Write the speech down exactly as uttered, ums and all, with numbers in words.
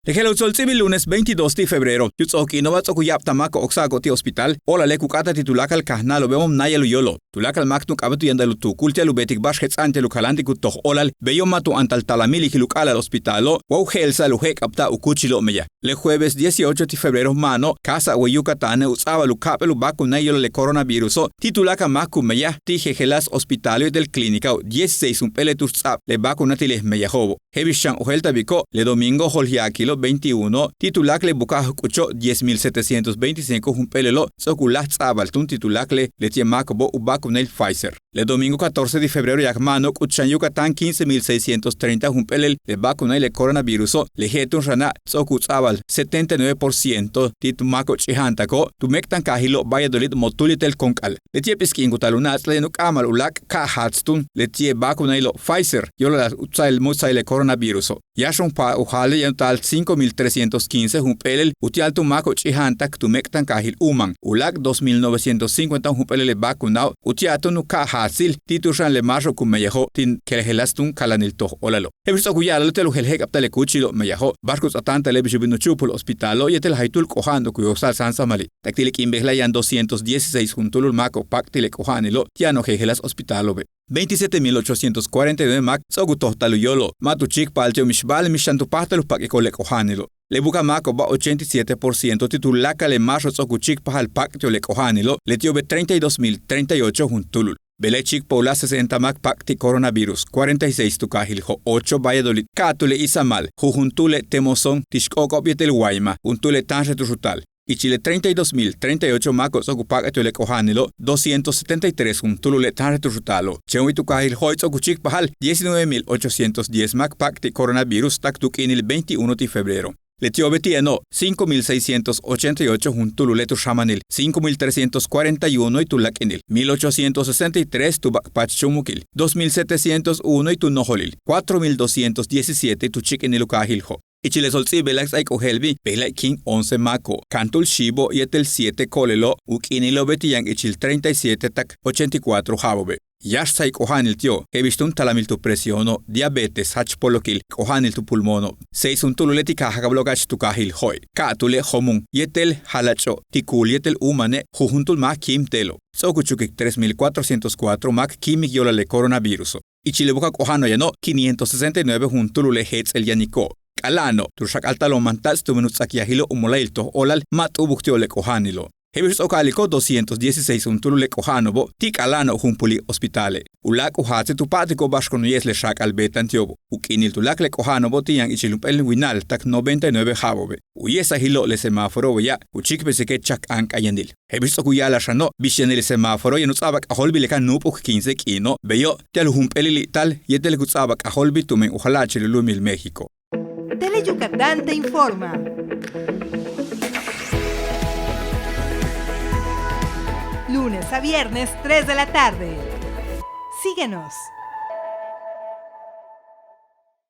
Te je'el u tsolt'íibil lunes veintidós ti' febrero, ti' u ts'o'ok k'iino'oba' ts'o'ok u ya'ab ta máako'ob k sáak'o'ob ti' hospital, óolale' ku k'áata'al ti' tuláakal kajnáalo'ob be'ob náayal u yóolo'. Tuláakal máak túun k'a'abéet u yantal u tuukul ti'al u beetik ba'ax jets'a'an ti'al u kaláantik u toj óolal, beyo' ma' tu áantal talamil ichil u k'a'ala'al hospitalo' wa u je'elsa'al u je'ek'abta'al u kúuchilo'ob meyaj. Le jueves dieciocho ti' febrero máano', káajsa'ab way Yucatane' u ts'a'abal u ka'ap'éel u vacunar yóolal le coronaviruso' ti' tuláakal máak u meyaj ti' jejeláas hospitalo' yéetel clínicao', dieciséis jump'éele' tu'ux ts'a'ab le vacunar ti' le meyajo'obo'. Je'el bix chan ojéelta'abiko', le domingo jo'olje'akilo' veintiuno ti' tuláakal le buka'aj k'ucho', diez mil setecientos veinticinco jump'éelelo' ts'o'ok u láaj ts'a'abal túun ti' tuláakal leti'e' máako'obo' u vacunail Pfizer. Le domingo catorce de febrero yaj máano', k'uch xan Yucatán quince mil seiscientos treinta jump'éelel le vacunail le coronaviruso', le je'el túun xana' ts'o'ok u ts'a'abal setenta y nueve por ciento ti' tu máako'ob ch'ija'antako'ob tu méek'tankaajil Valladolid, Motul yéetel Comcal. Leti'e' p'isk'iin ku taal u náats'lal yaan u k'áamal u láak' ka'ajaats túun leti'e' vacunailo' Pfizer yóolal u tsa'ayil mu' ts'a'ayil le coronaviruso'. Yáax junp'éel u jaale' yaan u taal cinco mil trescientos quince jump'éelel uti'al tu máako'ob ch'ija'antak tu méek'tankaajil Uman. U láak' dos mil novecientos cincuenta jump'éelel le vacunao' uti'al túun u ka'ajaatsil ti' tu'ux xan le máaxo'ob ku meyajo'ob ti' jejeláas túun kalanil toj óolalo'. Je'el bix ts'o'ok u ya'ala'al uti'al u jeel je'ek'abta'al le kúuchilo'ob meyajo', ba'ax ku ts'aatáantale' bix u bin u chúupul hospitalo' yéetel jaytúul k'oja'ano'ob ku yok'sa'al sáansamalil. Tak ti' le k'iin bejla'e' yaan doscientos dieciséis juntúulul máako'ob páak' ti' le k'oja'anilo' ti' yano'ob jejeláas hospitalo'obe'. Veintisiete mil ochocientos cuarenta y nueve máak ts'o'ok u tojta'al u yóolo', ma' tu chíikpajal ti'ob mix ba'ale' mix xan tu páajtal u pak'iko'ob le k'oja'anilo'. Le buka'aj máako'oba' ochenta y siete por ciento ti' tuláakal le máaxo'ob ts'o'ok u chíikpajal páak' ti'ob le k'oja'anilo', leti'obe' treinta y dos mil treinta y ocho juntúulul. Bejla'e' chíikpajal u láaj sesenta máak páak' ti' coronavirus, cuarenta y seis tu kaajil Jo-, ocho Valladolid, ka'atúul le Izamal, jujuntúul le Temozón, Tixk'o'ok'o'ob yéetel Guaymas, juntúul le táanxel tu'ux u taal. Ichil le treinta y dos mil treinta y ocho máako'ob ts'o'ok u páak' ti'ob le k'oja'anilo', doscientos setenta y tres juntúulule' táanxel tu'ux u taalo'. Chéen way tu kaajil Jo'oy ts'o'ok u chíikpajal diecinueve mil ochocientos diez máak páak' ti' coronavirus tak tu k'iinil veintiuno ti' febrero. Leti'obe' ti' yano'ob cinco mil seiscientos ochenta y ocho juntúulule' tu xamanil, cinco mil trescientos cuarenta y uno tu láak'inil, mil ochocientos sesenta y tres tu bak'pach chúumukil, dos mil setecientos uno tu nojolil, cuatro mil doscientos diecisiete tu chíik'inil u kaajil Jo'. Ichil le tsolt'íibel k ts'áaik ojéeltbil, bejla'e' quin once máako', kantúul xiibo' yéetel siete ko'olelo', u k'iinilo'obe' ti' yaan ichil treinta y siete tak ochenta y cuatro ja'abo'obe'. Yáax ts'áaik k'oja'anil ti'ob, je'el bix túun talamil tu presiono', diabetes, jach polokil, k'oja'anil tu pulmono'. Seis juntúulule' ti' kaaj jakablo'oka'ach tu kaajil Jo'oy, ka'atúule' Jomun yéetel Jalach'o', Tikul yéetel Umane', jujuntúul máak kíim te'elo'. Ts'o'ok u chukik tres mil cuatrocientos cuatro máak kíimik yóolal le coronaviruso'. Ichil le buka'aj k'oja'ano'ob yano'ob quinientos sesenta y nueve juntúulule' jéets'el yaniko'ob. K'ala'ano'ob tu'ux jak'altalo'ob mantats' tumen u ts'akyajilo' u mola'ayil toj óolal ma' t'u'ubuk ti'ob le k'oja'anilo'. Je'el bix ts'o'ok u ya'aliko'ob doscientos dieciséis juntúulule' k'oja'ano'obo' ti' k'ala'ano'ob jumpúuli' hospitale'. U láak' u jaatsil tu pa'atiko'ob ba'ax ku nu'yes le xaak'al beeta'an ti'obo'. U k'iinil tuláakal le k'oja'ano'obo' ti' yaan ichil jump'éel winal tak noventa y nueve ja'abo'obe'. U yesajilo' le semáforo waya' ku chíikpesike' chak k'áank'ayanil. Je'el bix ts'o'ok u ya'ala'al xano', bix yanil le semáforo yaan u ts'a'abal k'ajóoltbil le ka nu'up'uk quince k'iino', beyo' ti'al u jump'éelil i'tal yéetel ku ts'a'abal k'ajóoltbil tumen u jala'achil u lu'umil México. Tele Yucatán te informa. Lunes a viernes, tres de la tarde. Síguenos.